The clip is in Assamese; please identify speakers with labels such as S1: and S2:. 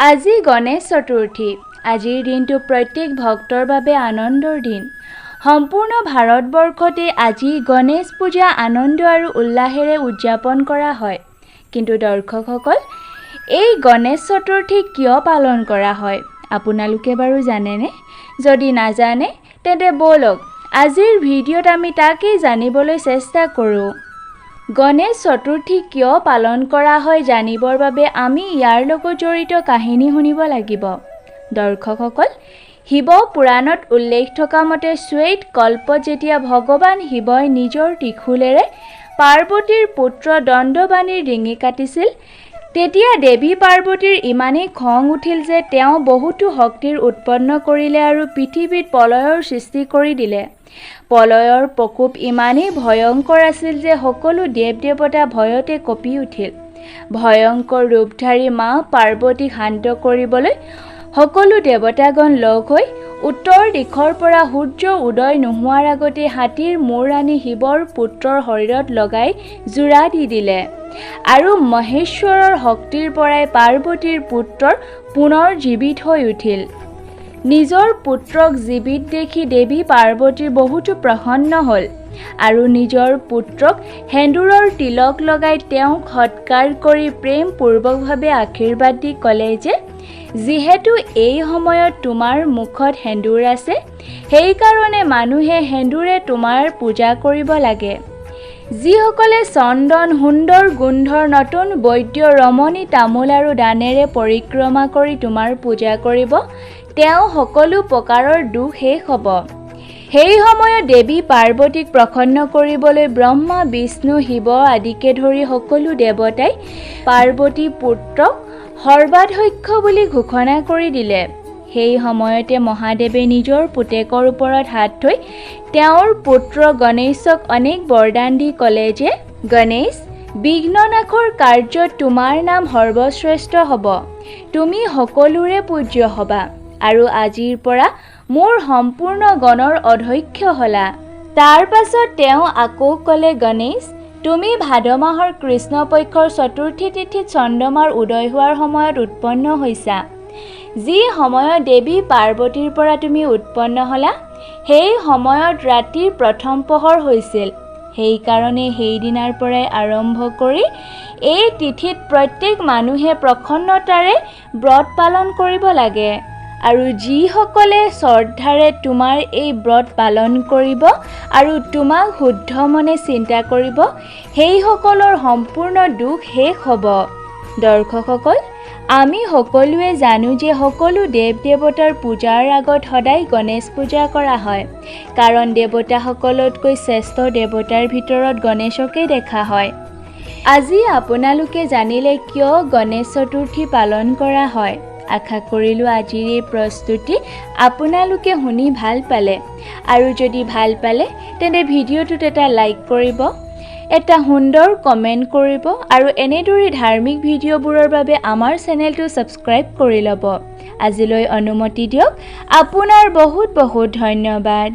S1: আজি গণেশ চতুৰ্থী। আজিৰ দিনটো প্ৰত্যেক ভক্তৰ বাবে আনন্দৰ দিন। সম্পূৰ্ণ ভাৰতবৰ্ষতে আজি গণেশ পূজা আনন্দ আৰু উল্লাসেৰে উদযাপন কৰা হয়। কিন্তু দৰ্শকসকল, এই গণেশ চতুৰ্থী কিয় পালন কৰা হয়, আপোনালোকে বাৰু জানেনে? যদি নাজানে, তেন্তে ব'লক, আজিৰ ভিডিঅ'ত আমি তাকেই জানিবলৈ চেষ্টা কৰোঁ। গণেশ চতুৰ্থী কিয় পালন কৰা হয় জানিবৰ বাবে আমি ইয়াৰ লগত জড়িত কাহিনী শুনিব লাগিব। দৰ্শকসকল, শিৱ পুৰাণত উল্লেখ থকা মতে শ্বেত কল্পত যেতিয়া ভগৱান শিৱই নিজৰ ত্ৰিশূলেৰে পাৰ্বতীৰ পুত্ৰ দণ্ডবাণীৰ ডিঙি কাটিছিল, তেতিয়া দেৱী পাৰ্বতীৰ ইমানেই খং উঠিল যে তেওঁ বহুতো শক্তিৰ উৎপন্ন কৰিলে আৰু পৃথিৱীত প্ৰলয়ৰ সৃষ্টি কৰি দিলে। প্ৰলয়ৰ প্ৰকোপ ইমানেই ভয়ংকৰ আছিল যে সকলো দেৱ দেৱতা ভয়তে কঁপি উঠিল। ভয়ংকৰ ৰূপধাৰী মা পাৰ্বতীক শান্ত কৰিবলৈ সকলো দেৱতাগণ লগ হৈ উত্তৰ দিশৰ পৰা সূৰ্য উদয় নোহোৱাৰ আগতে হাতীৰ মূৰ আনি শিৱৰ পুত্ৰৰ শৰীৰত লগাই জোৰা দি দিলে আৰু মহেশ্বৰৰ শক্তিৰ পৰাই পাৰ্বতীৰ পুত্ৰৰ পুনৰ জীৱিত হৈ উঠিল। নিজৰ পুত্ৰক জীৱিত দেখি দেৱী পাৰ্বতীৰ বহুতো প্ৰসন্ন হ'ল আৰু নিজৰ পুত্ৰক সেন্দূৰৰ তিলক লগাই তেওঁক সৎকাৰ কৰি প্ৰেমপূৰ্বকভাৱে আশীৰ্বাদ দি ক'লে যে যিহেতু এই সময়ত তোমাৰ মুখত সেন্দূৰ আছে, সেইকাৰণে মানুহে সেন্দূৰে তোমাৰ পূজা কৰিব লাগে। যিসকলে চন্দন, সুন্দৰ গোন্ধৰ নতুন বৈদ্য, ৰমণী, তামোল আৰু দানেৰে পৰিক্ৰমা কৰি তোমাৰ পূজা কৰিব, তেওঁ সকলো প্ৰকাৰৰ দুখ শেষ হ'ব। সেই সময়ত দেৱী পাৰ্বতীক প্ৰসন্ন কৰিবলৈ ব্ৰহ্মা, বিষ্ণু, শিৱ আদিকে ধৰি সকলো দেৱতাই পাৰ্বতী পুত্ৰক সৰ্বাধ্যক্ষ বুলি ঘোষণা কৰি দিলে। সেই সময়তে মহাদেৱে নিজৰ পুতেকৰ ওপৰত হাত থৈ তেওঁৰ পুত্ৰ গণেশক অনেক বৰদান দি ক'লে যে গণেশ, বিঘ্ননাশৰ কাৰ্যত তোমাৰ নাম সৰ্বশ্ৰেষ্ঠ হ'ব, তুমি সকলোৰে পূজ্য হ'বা আৰু আজিৰ পৰা মোৰ সম্পূৰ্ণ গণৰ অধ্যক্ষ হ'লা। তাৰ পাছত তেওঁ আকৌ ক'লে, গণেশ, তুমি ভাদ মাহৰ কৃষ্ণপক্ষৰ চতুৰ্থী তিথিত চন্দ্ৰমাৰ উদয় হোৱাৰ সময়ত উৎপন্ন হৈছা। যি সময়ত দেৱী পাৰ্বতীৰ পৰা তুমি উৎপন্ন হ'লা, সেই সময়ত ৰাতিৰ প্ৰথম প্ৰহৰ হৈছিল। সেইকাৰণে সেইদিনাৰ পৰাই আৰম্ভ কৰি এই তিথিত প্ৰত্যেক মানুহে প্ৰসন্নতাৰে ব্ৰত পালন কৰিব লাগে আৰু যিসকলে শ্ৰদ্ধাৰে তোমাৰ এই ব্ৰত পালন কৰিব আৰু তোমাক শুদ্ধ মনে চিন্তা কৰিব, সেইসকলৰ সম্পূৰ্ণ দুখ শেষ হ'ব। দৰ্শকসকল, আমি সকলোৱে জানো যে সকলো দেৱ দেৱতাৰ পূজাৰ আগত সদায় গণেশ পূজা কৰা হয়, কাৰণ দেৱতাসকলতকৈ শ্ৰেষ্ঠ দেৱতাৰ ভিতৰত গণেশকে দেখা হয়। আজি আপোনালোকে জানিলে কিয় গণেশ চতুৰ্থী পালন কৰা হয়। আশা কৰিলোঁ আজিৰ এই প্ৰস্তুতি আপোনালোকে শুনি ভাল পালে আৰু যদি ভাল পালে তেন্তে ভিডিঅ'টোত এটা লাইক কৰিব, এটা সুন্দৰ কমেণ্ট কৰিব আৰু এনেদৰে ধাৰ্মিক ভিডিঅ'বোৰৰ বাবে আমাৰ চেনেলটো ছাবস্ক্ৰাইব কৰি ল'ব। আজিলৈ অনুমতি দিয়ক। আপোনাৰ বহুত বহুত ধন্যবাদ।